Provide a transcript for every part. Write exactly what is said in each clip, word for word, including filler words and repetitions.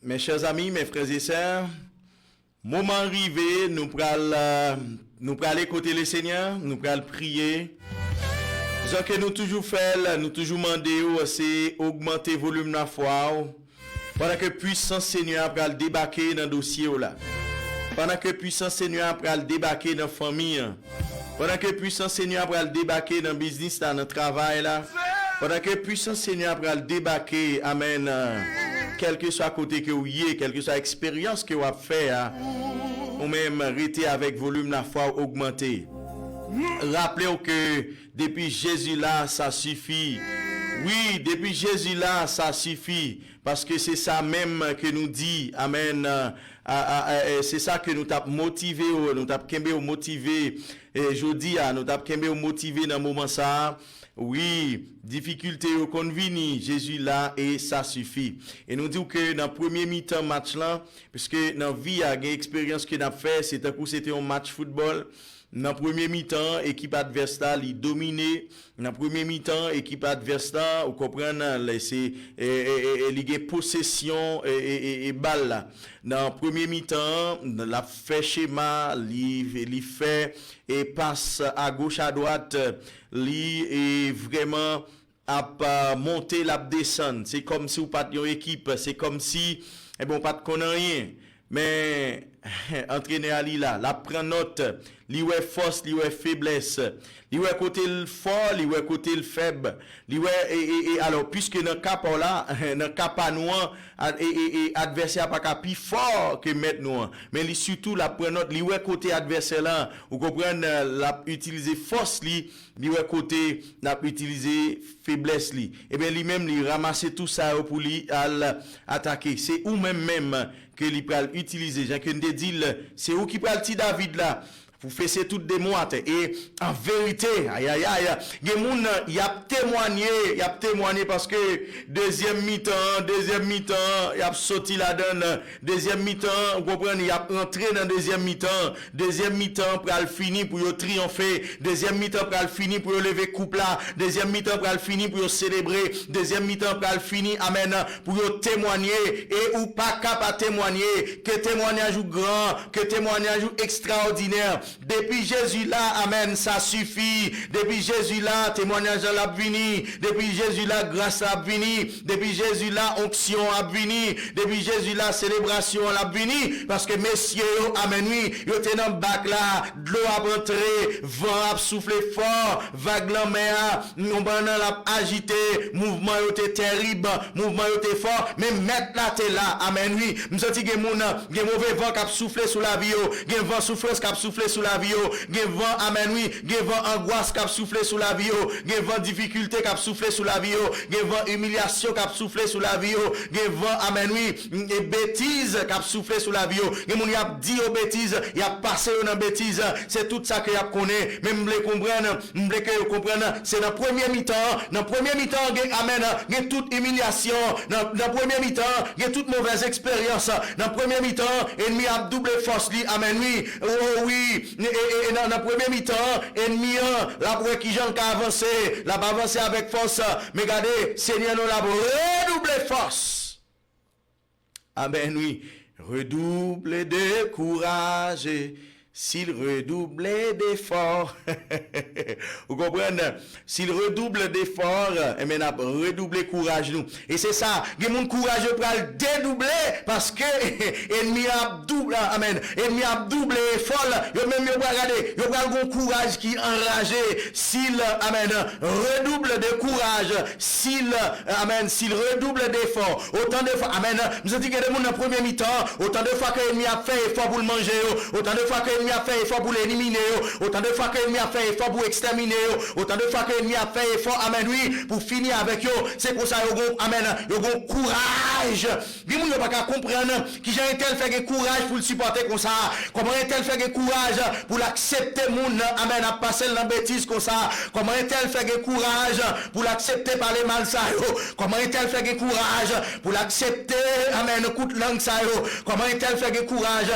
Mes chers amis, mes frères et sœurs, moman rive, nou pral, euh, nou prale kote Lesenyè, nou pral priye. Jan ke nou toujou fè l, nou toujou mande w, se ogmante volim lafwa w. Pandan ke pwisans Senyè a pral debake nan dosye w la. Pandan ke pwisans Senyè a pral debake nan fanmi an. Pandan ke pwisans Senyè a pral debake nan biznis la, nan travay la. Pandan ke pwisans Senyè a pral debake, amèn, kèlkeswa kote ke w ye, kèlkeswa eksperyans ke w ap fè a, ou menm rete avèk volim lafwa w ogmante. Raple w ke depi Jezi la, sa sifi. Wi, depi Jezi la, sa sifi. Paske se sa menm ke nou di. Amèn. A, a, a, e, se sa ke nou t ap motive w, nou t ap kenbe w motive, e, jodi a, nou t ap kenbe w motive nan moman sa a. Wi, difikilte yo konn vini, Jezi la e sa sifi. E nou di w ke nan premye mitan match lan, piske nan vi a, gen eksperyans ke n ap fè, se tankou se te yon match foutbòl. Nan premye mitan an, ekip advès la, li domine. Nan premye mitan an, ekip advès la, ou konprann, lè se, e, e, e, e, li gen posesyon, e, e, e, e bal la. Nan premye mitan an, l ap fè chema, li, li fè, e, pas agoch, adwat, li, e, vrèman ap, a, monte, l ap desann. Se kòmsi w pa t yon ekip, se kòmsi, enben, w pa t konn anyen. Men, antrenè a li la, l ap pran nòt, li wè fòs, li wè feblès, li wè kote l fò, li wè kote l fèb, li wè, e, e, e, alò, piske nan ka pa w la, nan ka pa nou an, a, e, e, e, advèsè a pa ka pi fò ke mèt nou an, men li sitou l ap pran nòt, li wè kote advèsè la, ou konprann, l ap itilize fòs li, li wè kote l ap itilize feblès li. Ebyen, li menm, li ranmase tou sa yo pou li al atake. Se ou menm menm ke li pral itilize. Jan ke n te di l, se ou ki pral ti David la pou fese tout demon atè. E an verite, ayayay, gen moun, y ap temwanye, y ap temwanye paske dezyèm mitan an, dezyèm mitan an, y ap soti ladan l. Dezyèm mitan an, ou konprann, y ap rantre nan dezyèm mitan an. Dezyèm mitan an pral fini pou yo triyonfe. Dezyèm mitan pral fini pou yo leve koup la. Dezyèm mitan pral fini pou yo selebre. Dezyèm mitan pral fini, amèn, pou yo temwanye. E ou pa ka pa temwanye. Ke temwanyaj ou gran, ke temwanyaj ou ekstraòdinè. Depi Jezi la, amèn, sa sifi. Depi Jezi la, temwanyaj la l ap vini. Depi Jezi la, gras la ap vini. Depi Jezi la, onksyon ap vini. Depi Jezi la, selebrasyon an l ap vini. Paske mesye yo, amèn wi, yo te nan bak la, dlo ap antre, van ap soufle fò, vag lanmè a, yon bannan l ap ajite, mouvman yo te tèrib, mouvman yo te fò, men Mèt la te la, amèn wi. M santi gen moun, gen move van k ap soufle sou lavi yo, gen van soufrans k ap soufle sou lavi yo, gen van, amèn wi, gen van angwas k ap soufle sou lavi yo, gen van difikilte k ap soufle sou lavi yo, gen van imilyasyon k ap soufle sou lavi yo, gen van, amèn wi, e betiz k ap soufle sou lavi yo. Gen moun y ap di yo betiz, y ap pase yo nan betiz, se tout sa ke y ap konnen. Men m vle konprann, m vle ke yo konprann, se nan premye mitan an, nan premye mitan an, gen, amèn, gen tout imilyasyon, nan, nan premye mitan an, gen tout movèz eksperyans, nan premye mitan an, enmi ap double fòs li, amèn wi, o wi, e, e, e, nan, nan premye mitan an, enmi an, l ap wè kijan l ka avanse, l ap avanse avèk fòs, men gade, Senyè nou l ap redouble fòs. Amèn wi. Redouble de courage, s'il redouble d'effort. Ou konprann? S'il redouble d'effort, enben n ap redouble kouraj nou. E se sa, gen moun kouraj yo pral dedouble paske enmi an ap double, amèn, enmi an ap double efò l. Yo menm yo pral gade, yo pral gon kouraj ki anraje. S'il, amèn, redouble de courage, s'il, amèn, s'il redouble d'effort, otan de fwa, amèn, m santi gen de moun nan premye mitan, otan de fwa ke enmi ap fè efò pou l manje yo, otan de fwa ke enmi ap fè efò pou l elimine yo, otan de fwa ke enmi ap fè efò pou ekstèmine yo, otan de fwa ke enmi ap fè efò, amèn, wi, pou fini avèk yo, se konsa yo gon, amèn, yo gon kouraj. Gen moun yo pa ka konprann kijan entèl fè gen kouraj pou l sipòte konsa. Kòman entèl fè gen kouraj pou l aksepte moun nan, amèn, ap pase l nan betiz konsa? Kòman entèl fè gen kouraj pou l aksepte pale mal sa yo? Kòman entèl fè gen kouraj pou l aksepte, amèn, kout lang sa yo? Kòman entèl fè gen kouraj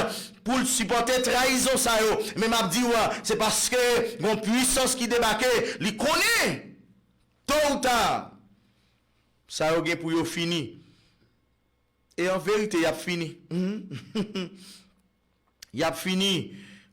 pou l sipòte trayizon sa yo? Men m ap di w, se paske gon pwisans ki debake, li konnen, to ou ta, sa yo gen pou yo fini. E an verite, y ap fini. Mhm. Y ap fini.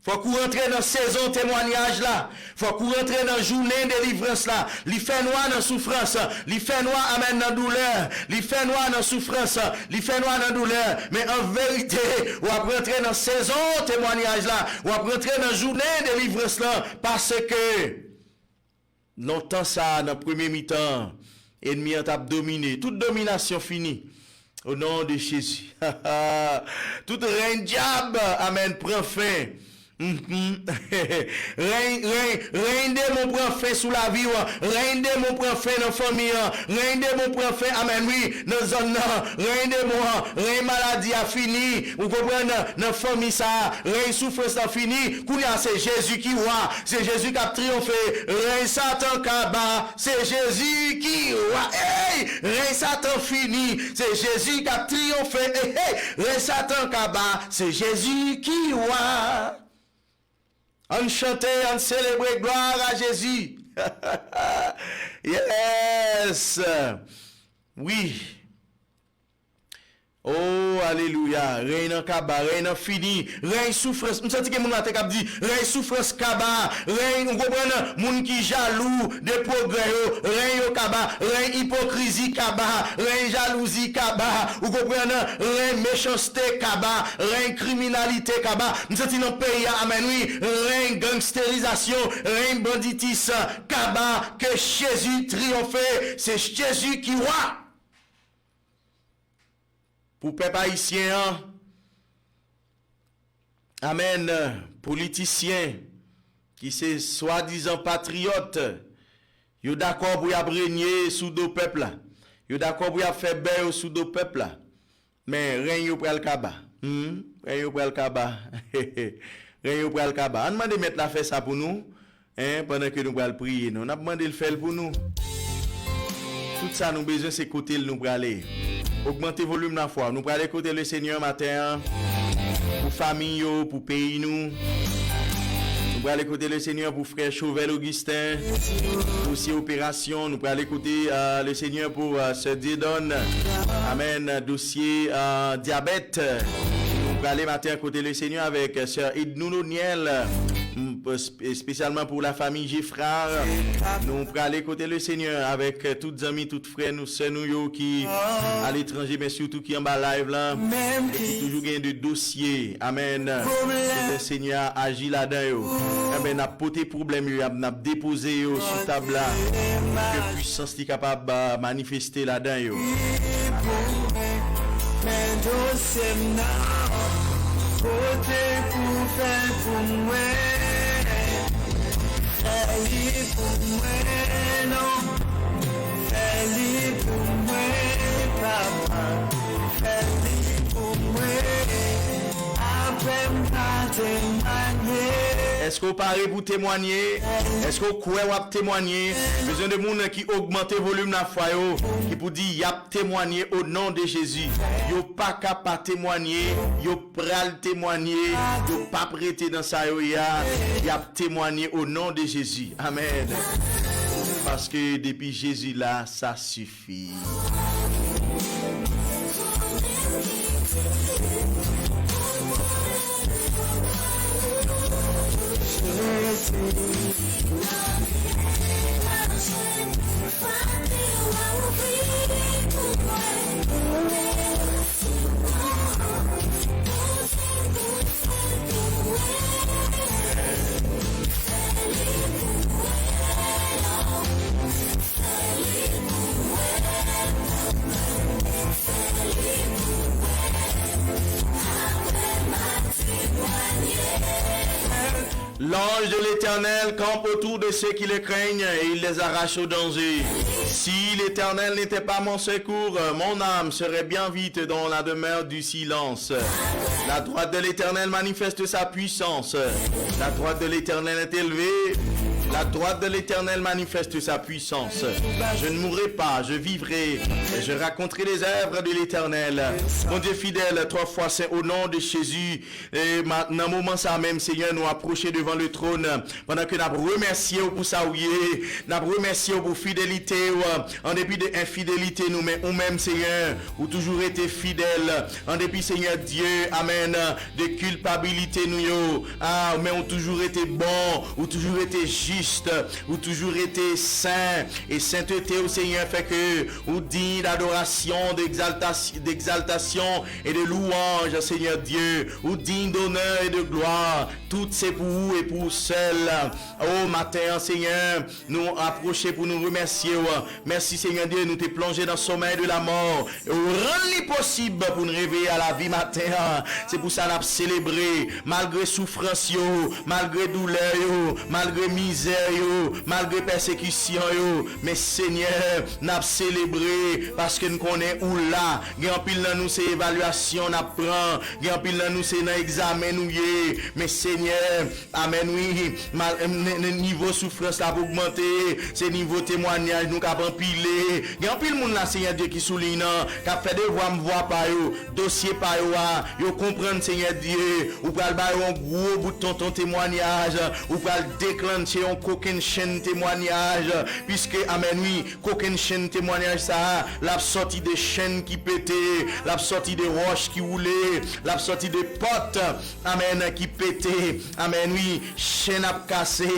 Fòk ou rantre nan sezon temwanyaj la. Fòk ou rantre nan jounen delivrans la. Li fè nwa nan soufrans. Li fè nwa, amèn, nan doulè. Li fè nwa nan soufrans. Li fè nwa nan doulè. Men an verite, w ap rantre nan sezon temwanyaj la. W ap rantre nan jounen delivrans lan. Paske lontan sa a, nan premye mitan, enmi an t ap domine. Tout dominasyon fini. O non de Jezi. Tout rèy dyab, amèn, pran fen. Mhm. Rèy, rèy, rèy demon pran fen sou lavi w. Rèy demon pran fen nan fanmi an. Rèy demon pran fen, amèn, wi, nan zòn nan. Rèy demon an, rèy maladi a fini. Ou konprann? Nan fanmi sa a, rèy soufrans la fini. Kounye a, se Jezi ki wa. Se Jezi k ap triyonfe. Rèy Satan kaba. Se Jezi ki wa. Ey! Rèy Satan fini. Se Jezi k ap triyonfe. Ey, ey! Rèy Satan kaba. Se Jezi ki wa. Ann chante, ann selebre, glwa a Jezi. Yes! Wi. Oh, alelouya. Rèy nan kaba, rèy nan fini. Rèy soufrans. M santi gen moun atè k ap di, rèy soufrans kaba. Rèy, ou konprann? Moun ki jalou de pwogrè yo, rèy yo kaba. Rèy ipokrizi kaba. Rèy jalouzi kaba. Ou konprann? Rèy mechanste kaba. Rèy kriminalite kaba. M santi nan peyi a, amèn, wi. Rèy gangsterizasyon, rèy banditis kaba. Ke Jezi triyonfe. Se Jezi ki wa. Pou pèp ayisyen an, amèn, politisyen ki se swadizan patriyòt, yo dakò pou y ap renye sou do pèp la. Yo dakò pou y ap fè bè yo sou do pèp la. Men rèy yo pral kaba. Hmm, rèy yo pral kaba. Rèy yo pral kaba. Ann mande Mèt la fè sa pou nou. Hein, pandan ke nou pral priye, non, n ap mande l fè l pou nou. Tout sa nou bezwen, se kote l nou prale. Ogmante volim lafwa. Nou prale kote Lesenyè maten an. Pou fanmi yo, pou peyi nou. Nou prale kote Lesenyè pou frè Chauvel Augustin. Dosye operasyon. Nou prale kote, euh, Lesenyè pou, euh, sè Dieudonne. Amèn. Dosye, euh, dyabèt. Nou prale maten an kote Lesenyè avèk, euh, sè Ednou Loniel. Mm, espesyalman pou lafanmi Geffrard. Nou prale kote Lesenyè avèk tout zanmi, tout frè nou, sè nou yo ki aletranje, men sitou ki anba live la, e ki toujou gen de dosye. Amèn. Ke Lesenyè a aji ladan yo. Enben, n ap pote pwoblèm yo, n ap depoze yo sou tab la. Ke pwisans li kapab, ah, manifeste ladan yo. Men dosye m nan, kote pou fè l pou mwen. Fè li pou mwen, non. Fè li pou mwen, papa. Fè li pou mwen. Apre m pa temwanye. Èske w pare pou temwanye? Èske w kwè w ap temwanye? Bezwen de moun ki ogmante volim lafwa yo, ki pou di y ap temwanye o non de Jezi. Yo pa ka pa temwanye, yo pral temwanye, yo p ap rete nan sa yo ye a, y ap temwanye o non de Jezi. Amèn. Paske depi Jezi la, sa sifi. L'ange de l'Éternel campe autour de ceux qui le craignent et il les arrache au danger. Si l'Éternel n'était pas mon secours, mon âme serait bien vite dans la demeure du silence. La droite de l'Éternel manifeste sa puissance. La droite de l'Éternel est élevée. La droite de l'Éternel manifeste sa puissance. Je ne mourrai pas, je vivrai. Et je raconterai les œuvres de l'Éternel. Bondye fidèl, twa fwa sen, o non de Jezi. E ma-, nan moman sa menm, Senyè, nou apwoche devan le trône, pandan ke n ap remèsye w pou sa w ye, n ap remèsye w pou fidelite w, an depi de enfidelite nou, men ou menm, Senyè, ou toujou rete fidèl, an depi, Senyè Dye, amèn, de kilpabilite nou yo, a, men ou toujou rete bon, ou toujou rete jis, ou toujou rete sen, e sentete w, Senyè, fè ke ou diy d'adorasyon, d'egzaltas-, d'egzaltasyon e de louwanj, Senyè Dye, ou diy d'onè e de glwa, tout se pou ou e pou ou sèl. O maten an, Senyè, nou apwoche pou nou remèsye w. Mèsi, Senyè Dye, nou te plonje nan somèy de lamò. E ou rann li posib pou n reveye a lavi maten an. Se pou sa n ap selebre, malgre soufrans yo, malgre doulè yo, malgre mizè yo, malgre pèsekisyon yo. Men, Senyè, n ap selebre paske n konnen ou la. Gen anpil nan nou se evalyasyon n ap pran. Gen anpil nan nou se nan egzamen nou ye. Men, Senyè, amèn, wi, mal, n-, n-, nivo soufrans la ap ogmante, se nivo temwanyaj nou k ap anpile. Gen anpil moun la, Senyè Dye, ki sou liy nan, k ap fè devwa m vwa pa yo, dosye pa yo a, yo konprann, Senyè Dye, ou pral ba yo yon gwo bout tonton temwanyaj, ou pral deklanche yon kokenn chenn temwanyaj, piske, amèn, wi, kokenn chenn temwanyaj sa a, l ap sòti de chenn ki pete, l ap sòti de wòch ki woule, l ap sòti de pòt, amèn, ki pete, amèn, wi, chenn ap kase,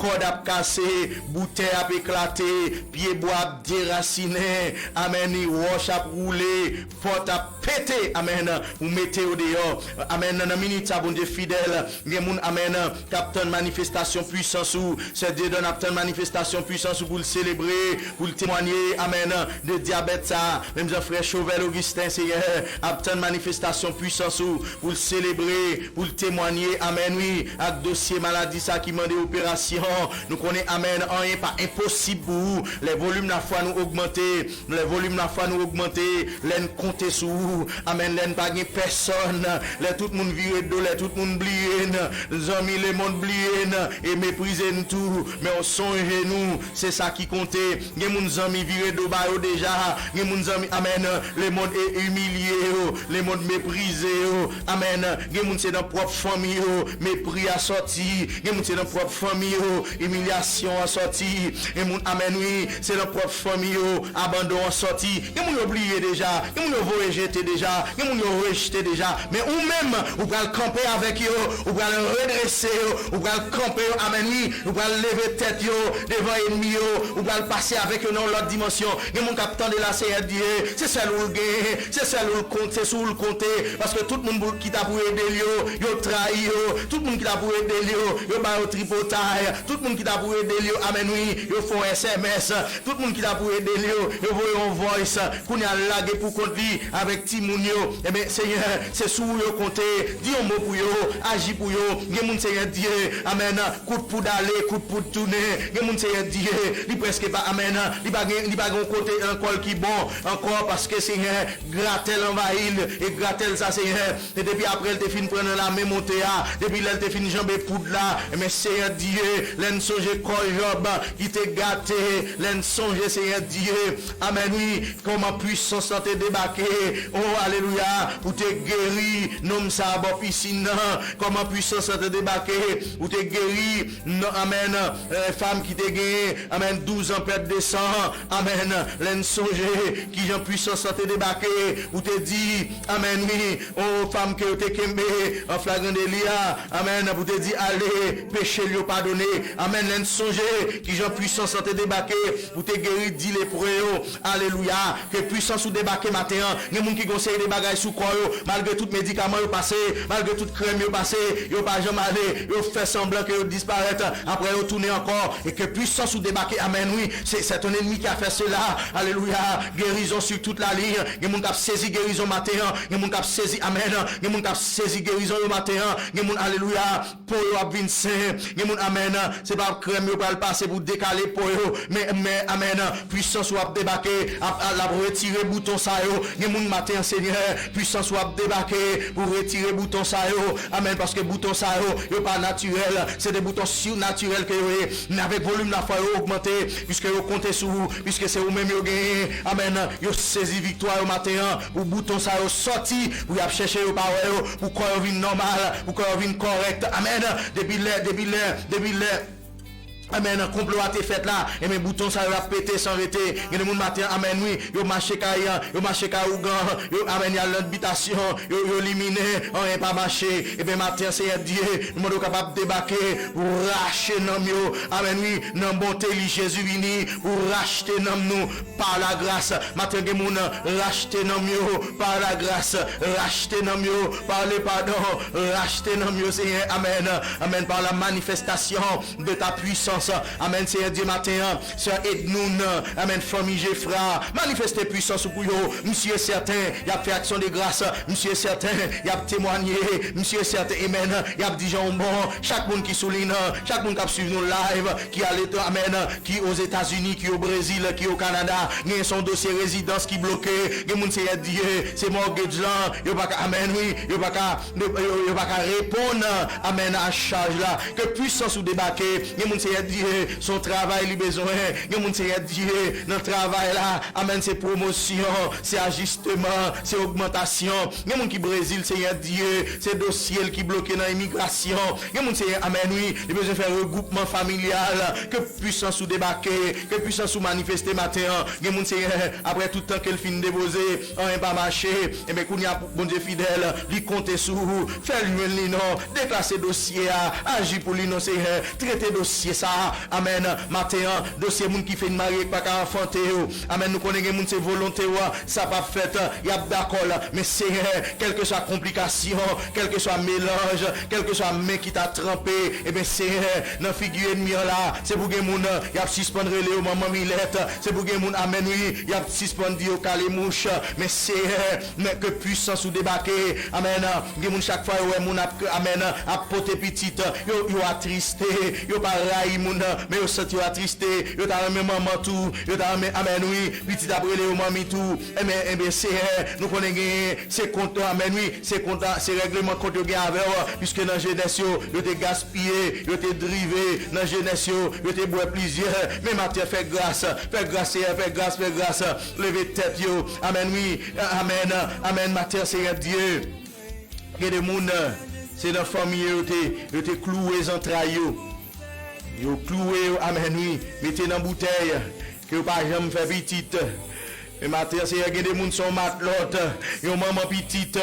kòd ap kase, boutèy ap eklate, pyebwa ap derasinen, amèn, wi, wòch ap woule, pòt ap pete, amèn, ou mete yo deyò, amèn, nan minit sa, Bondye fidèl, gen moun, amèn, k ap tann manifestasyon pwisans ou, Sè Dieudonne ap tann manifestasyon pwisans ou pou l selebre, pou l temwanye, amèn, de dyabèt sa, menm jan frè Chauvel Augustin, Senyè, ap tann manifestasyon pwisans ou, pou l selebre, pou l temwanye, amèn, wi, ak dosye maladi sa ki mande operasyon. Nou konnen, amèn, anyen pa enposib pou ou. Lè volim lafwa nou ogmante, lè volim lafwa nou ogmante, lè n konte sou ou, amèn, lè n pa gen pèsòn, lè tout moun vire do, lè tout moun bliye n, zanmi, lemonn bliye n e meprize n tou, men w sonje nou, se sa ki konte. Gen moun zanmi vire do ba yo deja. Gen moun zanmi, amèn, lemonn e imilye yo, lemonn meprize yo, amèn. Gen moun se nan pwòp fanmi yo mepri a sòti. Gen moun se nan pwòp fanmi yo imilyasyon an sòti. Gen moun, amèn, wi, se nan pwòp fanmi yo abandon an sòti. Gen moun yo bliye deja. Gen moun yo voye jete deja. Gen moun yo rejte deja. Men ou menm, ou pral kanpe avèk yo. Ou pral redrese yo. Ou pral kanpe yo. Amèn, wi. Ou pral leve tèt yo devan ènmi yo. Ou pral pase avèk yo nan yon lòt dimansyon. Gen moun k ap tande la, Seyè Dye. Se sèl ou l genyen. Se sèl ou l konte. Se sou ou l konte. Paske tout moun pou, ki ta pou ede l yo, yo trayi yo. Tout moun ki ta pou ede l yo, yo ba yo tripotay. Tout moun ki ta pou ede l yo, amèn, wi, yo fè yon S M S. Tout moun ki ta pou ede l yo, yo voye yon voice. Kounye a l lage pou kont li avèk timoun yo. Ebyen, Senyè, se sou ou yo konte. Di yon mo pou yo, aji pou yo. Gen moun, Senyè Dye, amèn, kout poud ale, kout poud tounen. Gen moun, Senyè Dye, li prèske pa, amèn, li pa gen, li pa gen yon kote nan kò l ki bon ankò, paske, Senyè, gratèl anvayi l, e gratèl sa, Senyè, e depi apre l te fin pran nan lamen monte a, depi lè l te fin janbe poud la, men Seyè Dye, lè n sonje kò Jòb ki te gate, lè n sonje, Seyè Dye, amèn, wi, kòman pwisans lan te debake, o, alelouya, ou te geri nonm sa a bò pisin nan, kòman pwisans lan te debake, ou te geri, non, amèn, eh, fanm ki te genyen, amèn, douz an pèt de san, amèn, lè n sonje kijan pwisans lan te debake, ou te di, amèn, wi, o fanm ke yo te kenbe an flagran deli a, amèn, pou te di, ale, peche l yo padone, amèn, lè n sonje kijan pwisans lan te debake, pou te geri dis lepre yo, alelouya, ke pwisans ou debake maten an, gen moun ki gon seri de bagay sou kò yo, malgre tout medikaman yo pase, malgre tout krèm yo pase, yo pa janm ale, yo fè sanblan ke yo disparèt, apre yo tounen ankò, e ke pwisans ou debake, amèn, wi, se, c'est ton ennemi qui a fait cela, alelouya, guérison sur toute la ligne, gen moun k ap sezi gerizon maten an, gen moun k ap sezi, amèn, gen moun k ap sezi gerizon yo maten an, gen moun, alelouya, po yo ap vin sen, gen moun, amèn, se pa krèm yo pral pase pou dekale po yo, men, men, amèn, pwisans ou ap debake, ap, ap, l ap retire bouton sa yo, gen moun maten an, Senyè, pwisans ou ap debake pou retire bouton sa yo, amèn, paske bouton sa yo, yo pa natirèl, se de bouton sinatirèl ke yo ye, men avèk volim lafwa yo ogmante, piske yo konte sou ou, piske se ou menm yo genyen, amèn, yo sezi viktwa yo maten an, pou bouton sa yo sòti, pou y ap chèche yo pa wè yo, pou kò yo vin nòmal, pou kò yo vin kòrèk, amèn, Depi lè, depi lè, depi lè, amèn, konplo a te fèt la, ebyen, bouton sa yo ap pete san rete. Gen de moun maten an, amèn, wi, yo mache kay, yo mache kay ougan, yo, amèn, y al nan bitasyon, yo, yo liminen, anyen pa mache. Ebyen, maten an, Seyè Dye, nou mande w kapab debake, pou rache nanm yo, amèn, wi, nan bonte li, Jezi vini, pou rachte nanm nou, par la grâce. Maten, gen moun rachte nanm yo, par la grâce, rachte nanm yo, par le pardon, rachte nanm yo, Seyè, amèn, amèn, par la manifestation de ta puissance, amèn, Seyè Dye, maten an, sè Ednoun, amèn, fanmi Jefra, manifeste pwisans ou pou yo, m si e sèten, y ap fè aksyon de gras, m si e sèten, y ap temwanye, m si e sèten, amèn, y ap di jan w bon, chak moun ki sou liy nan, chak moun k ap swiv nou live, ki aletranje, amèn, ki Ozetazini, ki o Brezil, ki o Kanada, gen se yon dosye rezidans ki bloke, gen moun Seyè Dye, se mortgage lan, yo pa ka, amèn, wi, yo pa ka, yo, yo, yo pa ka reponn, amèn, a chaj la, ke pwisans ou debake, gen moun Seyè Dye, se yon travay li bezwen, gen moun Seyè Dye, nan travay la, amèn, se pwomosyon, se ajisteman, se ogmantasyon, gen moun ki Brezil, Seyè Dye, se dosye l ki bloke nan imigrasyon, gen moun Seyè, amèn, wi, li bezwen fè regwoupman familyal, ke pwisans ou debake, ke pwisans ou manifeste maten an. Gen moun Seyè, apre tout tan ke l fin depoze, anyen pa mache. Ebyen, kounye a, Bondye fidèl, li konte sou ou. Fè l jwenn li non. Deklase dosye a. Aji pou li non, Seyè. Trete dosye sa a. Amèn. Maten an, dosye moun ki fin marye k pa ka anfante yo. Amèn. Nou konnen gen moun se volonte w, sa p ap fèt. Y ap dakò l. Men Seyè, kèlkeswa konplikasyon, kèlkeswa melanj, kèlkeswa men ki ta tranpe, ebyen, Seyè, nan figi ènmi an la, se pou gen moun, y ap sispann rele yo manman milèt, se pou gen moun, amèn, wi, y ap sispann di yo kale mouch, men Seyè, men ke pwisans ou debake, amèn, gen moun chak fwa yo wè moun ap, amèn, ap pote pitit, yo, yo atriste, yo pa rayi moun nan, men yo santi yo atriste, yo ta renmen manman tou, yo ta renmen, amèn, wi, pitit ap rele yo manmi tou, enben, enben, Seyè, nou konnen genyen, se kont, amèn, wi, se kont, se règleman kont yo gen avè w, piske nan jenès yo, yo te gaspiye, yo te drive, nan jenès yo, yo te bwè plizyè, men maten fè gras, fè gras, Seyè, fè gras, fè gras, leve tèt yo, amèn, wi, amèn, amèn, maten, Seyè Dye, gen de moun, se nan fanmi yo, yo te, yo te klouwe zantray yo, yo klouwe yo, amèn, wi, mete nan boutèy, ke yo pa janm fè pitit, men maten an, Seyè, gen de moun se yon matlòt, yon manman pitit,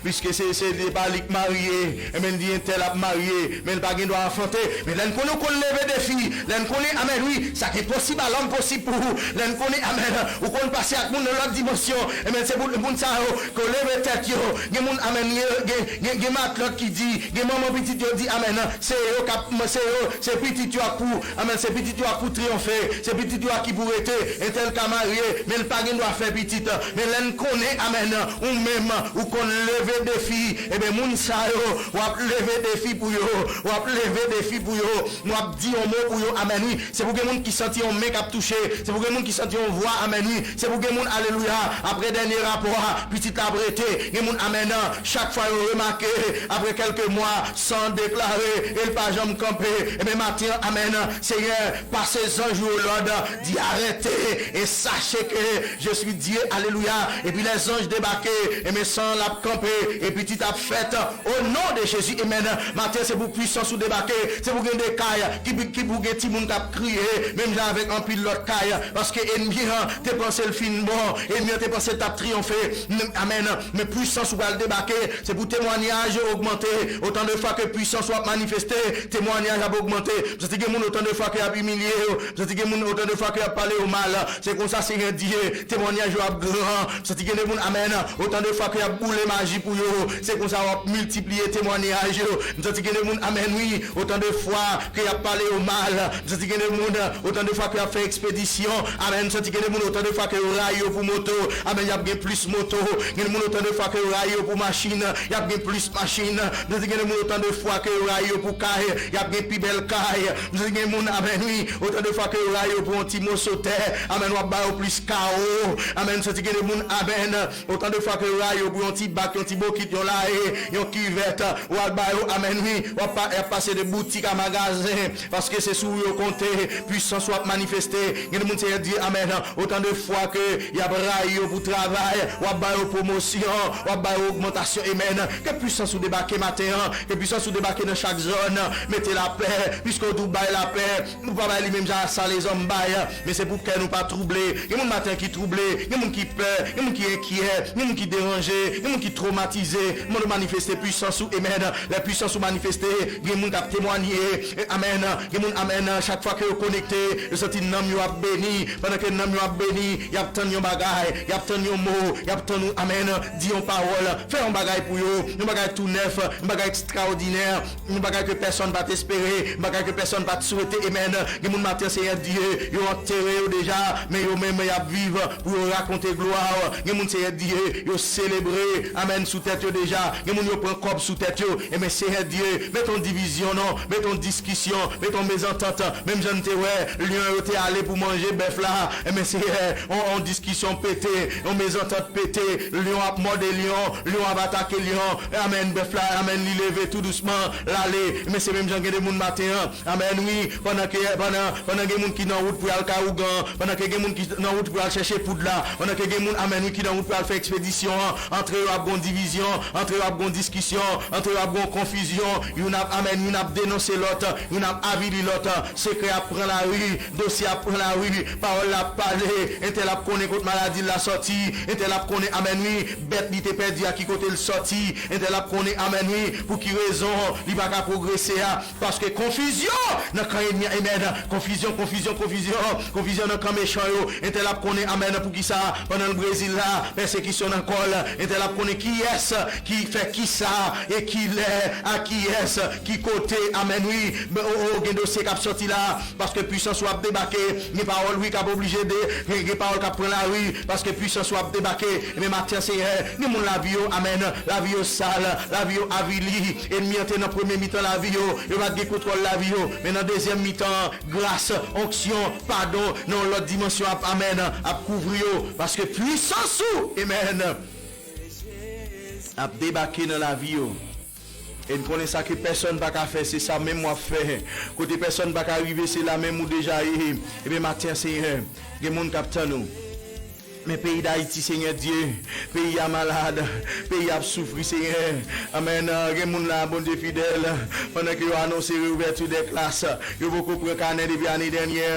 piske se, se, se pa li k marye, enben, li entèl ap marye, men l pa gen dwa anfante. Men lè n konnen w konn leve defi, lè n konnen, amèn, wi, sa k enposib a lòm posib pou ou, lè n konnen, amèn, ou konn pase ak moun nan lòt dimansyon, enben, se pou moun sa yo, ke w leve tèt yo, gen moun, amèn, gen, gen, gen, gen matlòt ki di, gen manman pitit yo di, amèn, se yo k ap, se yo, se pitit yo ak pou, amèn, se pitit yo ak pou triyonfe, se pitit yo ak ki pou rete, entèl ka marye, men l pa gen dwa fè pitit, men lè n konnen, amèn, ou menm, ou konn leve defi, ebyen, moun sa yo, w ap leve defi pou yo, w ap leve defi pou yo, w ap di yon mo pou yo, amèn, wi, se pou gen moun ki santi yon men k ap touche, se pou gen moun ki santi yon vwa, amèn, wi, se pou gen moun, alelouya, apre dènye rapò a, pitit la ap rete, gen moun, amèn, chak fwa yo remake, apre kèlke mwa, san deklare, e l pa janm kanpe, ebyen, maten an, amèn, Seyè, pase zanj ou yo lòd, di arrêtez, et sachez que je suis Dieu, alelouya, epi lè zanj debake, ebyen, san l ap kanpe, e pitit ap fèt, o non de Jezi, amèn, maten, se pou pwisans ou debake, se pou gen de kay, ki, ki pou gen timoun k ap kriye, menm jan avèk anpil lòt kay, paske ènmi an te panse l fin bon, ènmi an te panse l t ap triyonfe, men, amèn, men pwisans ou pral debake, se pou temwanyaj yo ogmante, otan de fwa ke pwisans ou ap manifeste, temwanyaj ap ogmante, m santi gen moun otan de fwa ke y ap imilye yo, m santi gen moun otan de fwa ke y ap pale yo mal, se konsa Seyè Dye, temwanyaj yo ap gran, m santi gen de moun, amèn, otan de fwa ke y ap boule maji pou yo, se konsa w ap miltipliye temwanyaj yo, m santi gen de moun, amèn, wi, otan de fwa ke y ap pale yo mal, m santi gen de moun, otan de fwa ke y ap fè ekspedisyon, amèn, m santi gen de moun, otan de fwa ke yo rayi yo pou moto, amèn, y ap gen plis moto, gen de moun, otan de fwa ke yo rayi yo pou machin, y ap gen plis machin, m santi gen de moun, otan de fwa ke yo rayi yo pou kay, y ap gen pi bèl kay, m santi gen moun, amèn, wi, otan de fwa ke yo rayi yo pou yon ti moso tè, amèn, w ap ba yo plis kawo, Amèn. Santi gen de moun, amèn. Otan de fwa ke yo rayi yo pou yon ti bak, yon ti bokit, yon laye, yon kivèt, w al ba yo, amèn, wi. W ap pa, y ap pase de boutik a magazen, paske se sou ou yo konte, pwisans ou ap manifeste. Gen de moun, Senyè Dye, amèn. Otan de fwa ke y ap rayi yo pou travay, w ap ba yo pwomosyon, w ap ba yo ogmantasyon, amèn. Ke pwisans ou debake maten an, ke pwisans ou debake nan chak zòn, mete lapè, piske w di w bay lapè, ou pa bay li menm jan a sa lezòm bay, men se pou kè nou pa twouble. Gen moun maten ki twouble, gen moun ki pè, gen moun ki enkyè, gen moun ki deranje, gen moun ki twomatize. Mande w manifeste pwisans ou, amèn. Lè pwisans ou manifeste, gen moun k ap temwanye, amèn. Gen moun, amèn, chak fwa ke yo konekte, yo santi nanm yo ap beni. Pandan ke nanm yo ap beni, y ap tann yon bagay, y ap tann yon mo, y ap tann ou, amèn, di yon pawòl, fè yon bagay pou yo, yon bagay tou nèf, yon bagay ekstraòdinè. Yon bagay ke pèsonn pa t espere, yon bagay ke pèsonn pa t swete, amèn. Gen moun maten, Senyè Dye, yo antere yo deja, men yo menm y ap viv pou yo rakonte glwa w. Gen moun, Senyè Dye, yo selebre, amèn, sou tèt yo deja. Gen moun yo pran kòb sou tèt yo. Ebyen, Senyè Dye, met yon divizyon non, met yon diskisyon, met yon mezantant. Menm jan n te wè, lyon yo te ale pou manje bèf la. Ebyen, Senyè, yon, yon diskisyon pete, yon mezantant pete, lyon ap mòde lyon, lyon ap atake lyon. Amèn. Bèf la, amèn, li leve tou dousman, l ale. Men se menm jan gen de moun maten an. Amèn, wi. Pandan ke, pandan, pandan gen moun ki nan wout pou y al kay ougan, pandan ke gen moun ki nan wout pou y al chèche poud la, pandan ke gen moun, amèn, wi, ki nan wout pou y al fè ekspedisyon an, antre yo ap gon divizyon, antre yo ap gon diskisyon, antre yo ap gon konfizyon. Youn ap, amèn, youn ap denonse lòt, youn ap avili lòt, sekrè ap pran lari, dosye ap pran lari, pawòl la ap pale, entèl ap konnen kot maladi l la sòti, entèl ap konnen, amèn, wi, bèt li te pèdi a ki kote l sòti, entèl ap konnen, amèn, wi, pou ki rezon li pa ka pwogrese a, paske konfizyon nan kan ènmi an, amèn, konfizyon, konfizyon, konfizyon, konfizyon nan kan mechan yo, entèl ap konnen, amèn, poukisa pandan l Brezil la, pèsekisyon nan kò l, entèl ap konnen kiyès ki fè kisa, e kilè, a kiyès, ki kote, amèn, wi, men, o, o, gen dosye k ap sòti la, paske pwisans ou ap debake, gen pawòl, wi, k ap oblije de, gen, gen pawòl k ap pran lari, paske pwisans ou ap debake, men maten, Senyè, gen moun lavi yo, amèn, lavi yo sal, lavi yo avili, ènmi an te nan premye mitan lavi yo, yo pa t gen kontwòl lavi yo, men nan dezyèm mitan, gras, onksyon, padon, nan yon lòt dimansyon ap, amèn, ap kouvri yo, paske pwisans ou, amèn, ap debake nan lavi yo. E n konnen sa ke pèsonn pa ka fè, se sa menm w ap fè. Kote pèsonn pa ka rive, se la menm ou deja ye. Ebyen, maten an, Senyè, gen moun k ap tann ou. Men peyi Dayiti, Senyè Dye, peyi a malad, peyi a ap soufri, Senyè. Amèn. Gen moun la, Bondye fidèl, pandan ke yo anonse reouvèti de klas, yo poko pran kanè depi ane dènyè.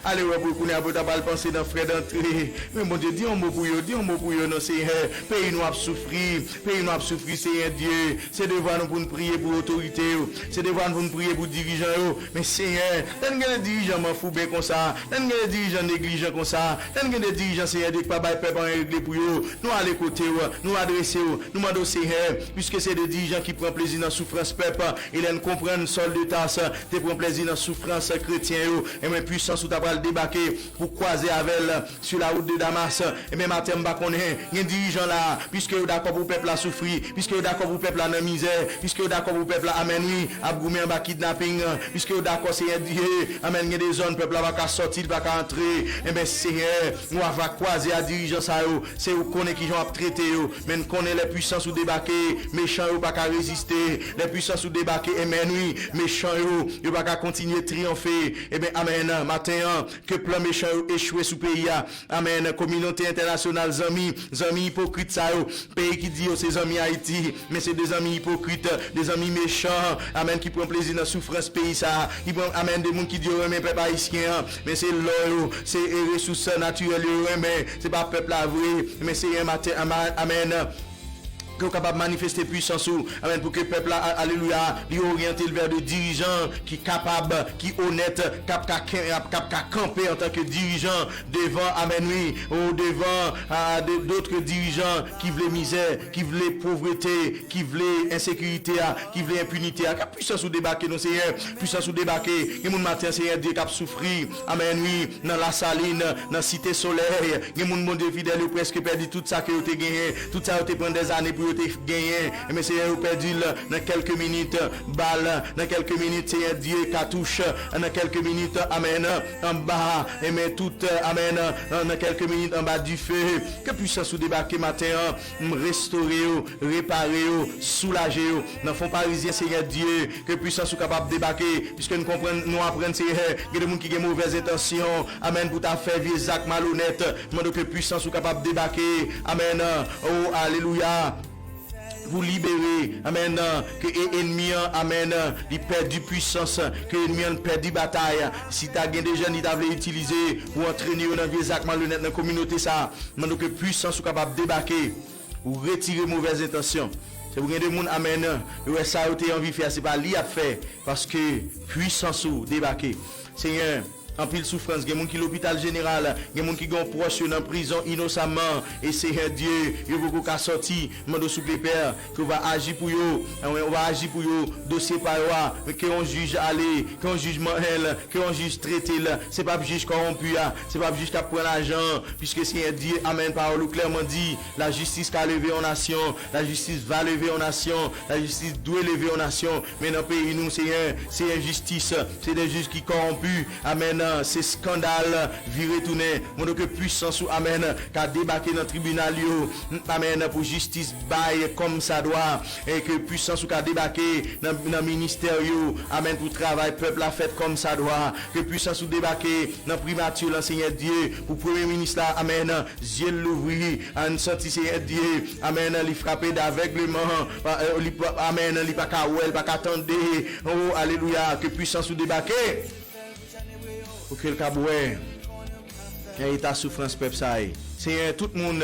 Ale wè pou kounye a pou yo ta pral panse nan frè dantre. Men Bondye, di yon mo pou yo, di yon mo pou yo, non, Senyè. Peyi nou ap soufri, peyi nou ap soufri, Senyè Dye. Se devwa nou pou n priye pou otorite yo. Se devwa nou pou n priye pou dirijan yo. Men Senyè, lè n gen de dirijan manfouben konsa, lè n gen de dirijan neglijan konsa, lè n gen de dirijan, Senyè Dye, ki pa bay pèp anyen regle pou yo, nou ale kote w, nou adrese w, nou mande w, Senyè, piske se de dirijan ki pran plezi nan soufrans pèp, e lè n konprann Sòl de Tas te pran plezi nan soufrans kretyen yo, ebyen, pwisans ou ta pral debake pou kwaze avè l sur la route de Damas. Ebyen, maten, m pa konnen, gen dirijan la, piske yo dakò pou pèp la soufri, piske yo dakò pou pèp la nan mizè, piske yo dakò pou pèp la, amèn, wi, ap goumen anba kidnaping, piske yo dakò, Senyè Dye, amèn, gen de zòn pèp la pa ka sòti, li pa ka antre. Ebyen, Senyè, nou ava kwaze a dirijan sa yo, se ou konnen kijan w ap trete yo, men n konnen lè pwisans ou debake, mechan yo pa ka reziste, lè pwisans ou debake, amèn, wi, mechan yo, yo pa ka kontinye triyonfe. Ebyen, amèn, maten an, ke plan mechan yo echwe sou peyi a. Amèn. Kominote entènasyonal, zanmi, zanmi ipokrit sa yo, peyi ki di yo se zanmi Ayiti, men se de zanmi ipokrit, de zanmi mechan, amèn, ki pran plezi nan soufrans peyi sa a, ki pran, amèn, de moun ki di yo renmen pèp ayisyen an, men se lò yo, se, e, resous natirèl yo renmen, se pa pèp la vre, men Senyè, maten, ama-, amèn. Ke w kapab manifeste pwisans ou, amèn, pou ke pèp la, a-, alelouya, li oryante l vè de dirijan ki kapab, ki onèt, k ap ka ken-, k ap ka kanpe antanke dirijan devan, amèn, wi, o devan, a, de, dòt dirijan ki vle mizè, ki vle povrete, ki vle ensekirite a, ki vle enpinite a. Ke pwisans ou debake non, Senyè, pwisans ou debake. Gen moun maten, Senyè Dye, k ap soufri, amèn, wi, nan Lasalin, nan Site Solèy. Gen moun, Bondye fidèl, yo prèske pèdi tout sa ke yo te genyen, tout sa yo te pran dèzane pou yo te genyen, enben, Senyè, yo pèdi l nan kèlke minit, bal, nan kèlke minit, Senyè Dye, katouch, nan kèlke minit, amèn, anba, enben, tout, amèn, nan kèlke minit, anba dife. Ke pwisans ou debake maten an, restore yo, repare yo, soulaje yo. Nan fon parizyen, Senyè Dye, ke pwisans ou kapab debake, piske nou konprann, nou aprann, Senyè, gen de moun ki gen movèz entansyon, amèn, pou ta fè vye zak malonèt. Mande ke pwisans ou kapab debake, amèn, o, alelouya, pou libere, amèn, ke e, enmi an, amèn, li pèdi pwisans, ke enmi an pèdi batay. Si ta gen de jèn li ta vle itilize pou antrene yo nan vye zak malonèt nan kominote sa, mande ke pwisans ou kapab debake, ou retire movèz entansyon. Se pou gen de moun, amèn, yo wè sa yo te anvi fè a, se pa li y ap fè, paske pwisans ou debake. Senyè, anpil soufrans, gen moun ki lopital jeneral, gen moun ki gen yon pwòch yo nan prizon inosaman, e Senyè Dye, yo poko ka sòti, mande w souple Pè, ke w va aji pou yo, ou va aji pou yo, dosye pa yo a, ke yon jij ale, ke yon jij manyen l, ke yon jij trete l, se p ap jij kòwonpi a, se p ap jij k ap pran lajan an, piske Senyè Dye, amèn, pawòl ou klèman di, lajistis ka leve yon nasyon, lajistis va leve yon nasyon, lajistis dwe leve yon nasyon, men nan peyi nou, Senyè, se enjistis, se de jij ki kòwonpi, amèn, se eskandal, vire tounen, mande ke pwisans ou, amèn, ka debake nan tribinal yo, amèn, pou jistis bay kòm sa dwa, e ke pwisans ou ka debake nan, nan ministè yo, amèn, pou travay pèp la fèt kòm sa dwa, ke pwisans ou debake nan primati lan, Senyè Dye, pou premye minis la, amèn, zye l louvri, ann santi, Senyè Dye, amèn, li frape davègleman, pa, eh, li pa, amèn, li pa ka wè, li pa ka tande, o, alelouya, ke pwisans ou debake. Pou ke l kab wè nan eta soufrans pèp sa ye. Senyè, tout moun,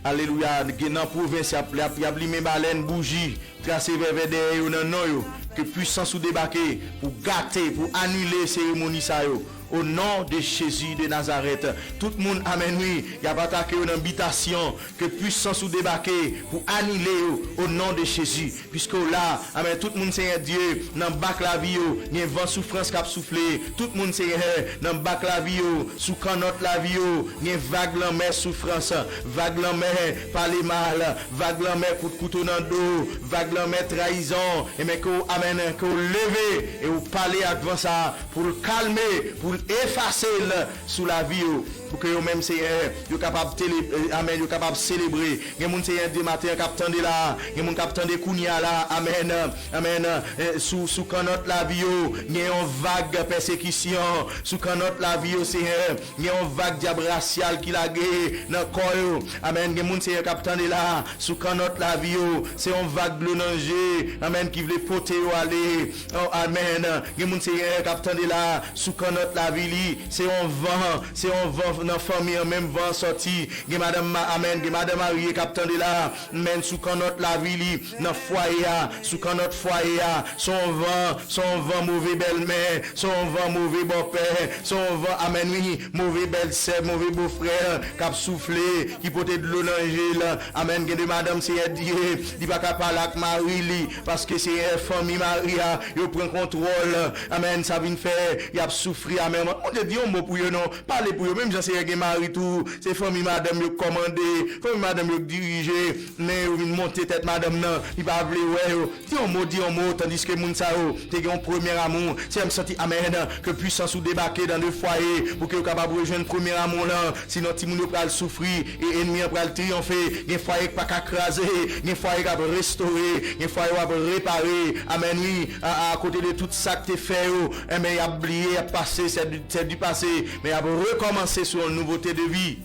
alelouya, gen nan pwovens, y ap, y ap, y ap limen balèn, bouji, trase vèvè dèyè yo nan non yo. Ke pwisans ou debake pou gate, pou anile seremoni sa yo. O non de Jezi de Nazarèt, tout moun, amèn, wi, y ap atake yo nan bitasyon. Ke pwisans ou debake pou anile yo, o non de Jezi. Piske w la, amèn, tout moun, Senyè Dye, nan bak lavi yo, gen van soufrans k ap soufle. Tout moun, Senyè, nan bak lavi yo, sou kannòt lavi yo, gen vag lanmè soufrans, vag lanmè pale mal, vag lanmè kout kouto nan do, vag lanmè trayizon. Enben, ke w, amèn, ke w leve e w pale ak van sa a pou l kalme, pou l efase l sou lavi yo. Pou ke yo menm, Senyè, yo kapab tele-, eh, amèn, yo kapab selebre. Gen moun, Senyè, de maten an k ap tande la. Gen moun k ap tande kounye a la. Amèn. Amèn. Eh, sou, sou kannòt lavi yo, gen yon vag pèsekisyon. Sou kannòt lavi yo, Senyè, gen yon vag dyab rasyal ki lage nan kò yo. Amèn. Gen moun, Senyè, k ap tande la. Sou kannòt lavi yo, se yon vag dlo nan je. Amèn. Ki vle pote yo ale. Oh, amèn. Gen moun, Senyè, k ap tande la. Sou kannòt lavi li, se yon van, se yon van nan fanmi an, menm van an sòti. Gen madanm, ma-, amèn, gen madanm marye k ap tande la, men sou kannòt lavi li, nan fwaye a, sou kannòt fwaye a, se yon van, se yon van move bèlmè, se yon van move bòpè, se yon van, amèn, wi, move bèlsè, move bofrè k ap soufle, ki pote dlo nan je l. Amèn. Gen de madanm, Senyè Dye, li pa ka pale ak mari li, paske, Senyè, fanmi mari a, yo pran kontwòl. Amèn. Sa vin fè y ap soufri amèman. Bondye, di yon mo pou yo non. Pale pou yo. Menm jan, Senyè, gen mari tou, se fanmi madanm yo k kòmande, fanmi madanm yo k dirije, men yo vin monte tèt madanm nan, li pa vle wè yo. Di yon mo, di yon mo, tandiske moun sa yo te gen yon premye amou. Senyè, m santi, amèn, ke pwisans ou debake dans le foyer, pou ke yo kapab rejwenn premye amou lan. Sinon, timoun yo pral soufri, e enmi an pral triyonfe. Gen fwaye k pa ka kraze, gen fwaye k ap restore, gen fwaye w ap repare. Amèn, wi, a, a kote de tout sa k te fè yo, enben, y ap bliye, y ap pase, c'est du, c'est du passé, men y ap rekòmanse sou yon nouvote de vi.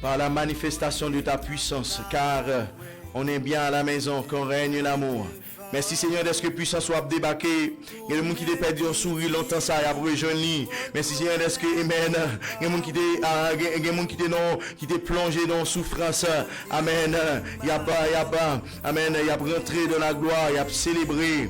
Par la manifestation de ta puissance, car on est bien à la maison, qu'on règne l'amour. Mèsi, Senyè, dèske pwisans ou ap debake. Gen moun ki te pèdi yon souri lontan sa, y ap rejwenn li. Mèsi, Senyè, dèske, amèn, gen moun ki te, ah, gen, gen moun ki te nan, ki te plonje nan yon soufrans. Amèn. Y ap, y ap, amèn, y ap rantre dans la gloire, y ap selebre.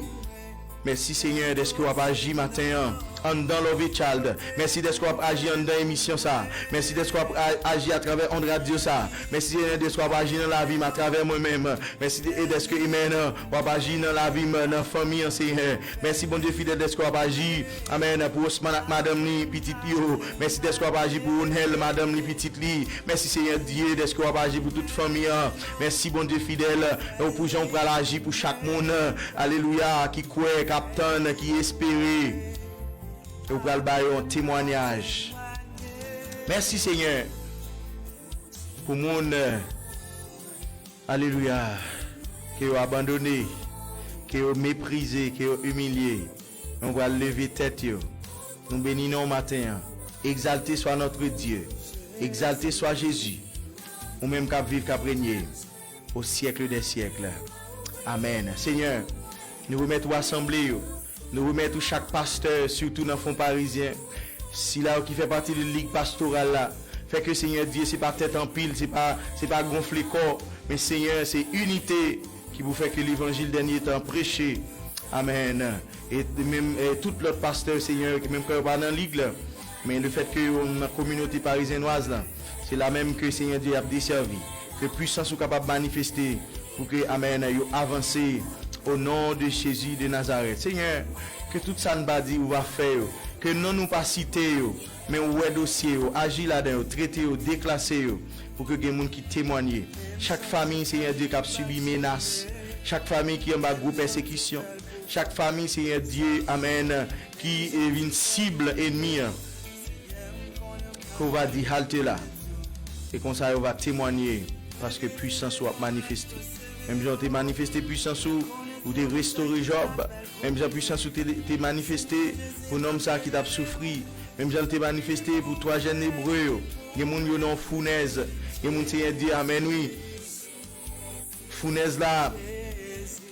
Mèsi, Senyè, dèske w ap aji maten an. anndan Love Child. Mèsi dèske w ap aji anndan emisyon sa. Mèsi dèske w ap a- aji atravè ond radyo sa. Mèsi, Senyè, dèske w ap aji nan lavi m atravè mwen menm. Mèsi de- e dèske, amen, w ap aji nan lavi m, nan fanmi an, Senyè. Mèsi, Bondye fidèl, dèske w ap aji, amen, pou Osman ak madanm li, pitit yo. Mèsi dèske w ap aji pou Onèl, madanm li, pitit li. Mèsi, Senyè Dye, dèske w ap aji pou tout fanmi an. Mèsi, Bondye fidèl, pou jan w pral aji pou chak moun, alelouya, ki kwè, k ap tann, ki espere. E w pral ba yo yon temwayaj. Mèsi, Senyè, pou moun, alelouya, ke yo abandone, ke yo meprize, ke yo imilye. Nou pral leve tèt yo. Nou beni non w maten an. Egzalte swa notre Dieu. Egzalte swa Jezi. Ou menm k ap viv, k ap renye au siècle des siècles. Amèn. Senyè, nou remèt ou asanble yo. Nou remèt ou chak pastè, sitou nan Fon Parizyen. Sila yo ki fè pati de lig pastoral la. Fè ke, Senyè Dye, se pa tèt anpil, se pa, se pa gonfle kò, men, Senyè, se inite ki pou fè ke levanjil dènye tan preche. Amèn. E menm, e tout lòt pastè, Senyè, ki menm kan yo pa nan lig la, men lefètke yo nan kominote parizyennwaz la, se la menm ke, Senyè Dye, y ap desèvi. Ke pwisans ou kapab manifeste pou ke, amèn, yo avanse, o non de Jezi de Nazarèt. Senyè, ke tout sa n pa di ou va fè yo, ke non nou pa site yo, men ou wè dosye yo, aji ladan yo, trete yo, deklase yo, pou ke gen moun ki temwanye. Chak fanmi, Senyè Dye, k ap sibi menas, chak fanmi ki anba gwo pèsekisyon, chak fanmi, Senyè Dye, amèn, ki, e, vin sib ènmi an, ke w va di, "Halte la." E konsa, yo va temwanye, paske pwisans ou ap manifeste. Menm jan w te manifeste pwisans ou, ou te restore Jòb, menm jan pwisans ou te, te manifeste pou nonm sa ki t ap soufri, menm jan l te manifeste pou twa jèn Ebre yo. Gen moun yo nan yon founèz. Gen moun, Senyè Dye, amèn, wi. Founèz la,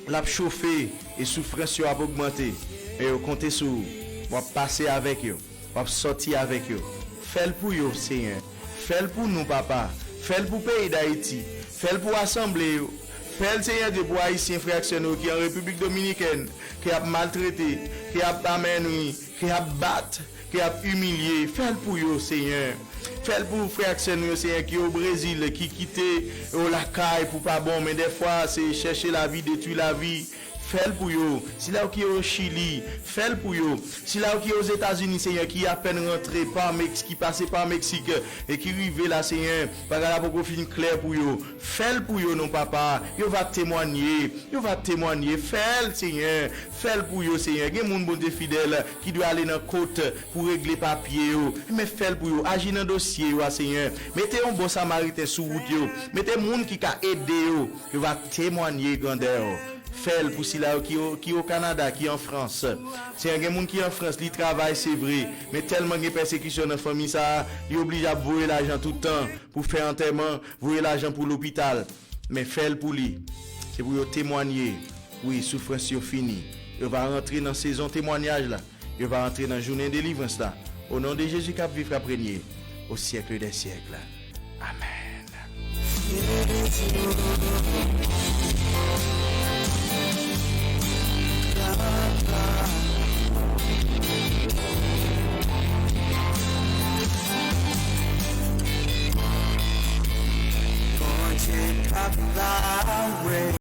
l ap chofe e soufrans yo ap ogmante. Men yo konte sou ou. W ap pase avèk yo. W ap sòti avèk yo. Fè l pou yo, Senyè. Fè l pou nou, Papa. Fè l pou peyi Dayiti. Fè l pou asanble yo. Fè l, Senyè Dye, pou Ayisyen, frè ak sè nou ki an Repiblik Dominikèn, ki ap maltrete, ki ap, amèn, wi, ki ap bat, ki ap imilye. Fè l pou yo, Senyè. Fè l pou frè ak sè nou yo, Senyè, ki o Brezil, ki kite yo lakay pou pa bon, men dèfwa se chèche lavi, detwi lavi. Fè l pou yo. Sila yo ki o Chili, fè l pou yo. Sila yo ki Ozetazini, Senyè, ki apèn rantre pa Mex-, ki pase pa Meksik e ki rive la, Senyè, bagay la poko fin klè pou yo. Fè l pou yo, non, Papa. Yo va temwanye. Yo va temwanye. Fè l, Senyè. Fè l pou yo, Senyè. Gen moun, Bondye fidèl, ki dwe ale nan kot pou regle papye yo. Men fè l pou yo. Aji nan dosye yo a, Senyè. Mete yon bon Samariten sou wout yo. Mete moun ki ka ede yo. Yo va temwanye grandè w. Fè l pou sila yo ki o, ki o Kanada, ki an Frans. Senyè, gen moun ki an Frans, li travay, se vre. Men tèlman gen pèsekisyon nan fanmi sa a, li oblije ap voye lajan tout tan pou fè antèman, voye lajan pou lopital. Men fè l pou li. Se pou yo temwanye. Wi, soufrans yo fini. Yo va rantre nan sezon temwanyaj la. Yo va rantre nan jounen delivrans la. O non de Jezi k ap viv, k ap renye o syèk dè syèk. Amèn.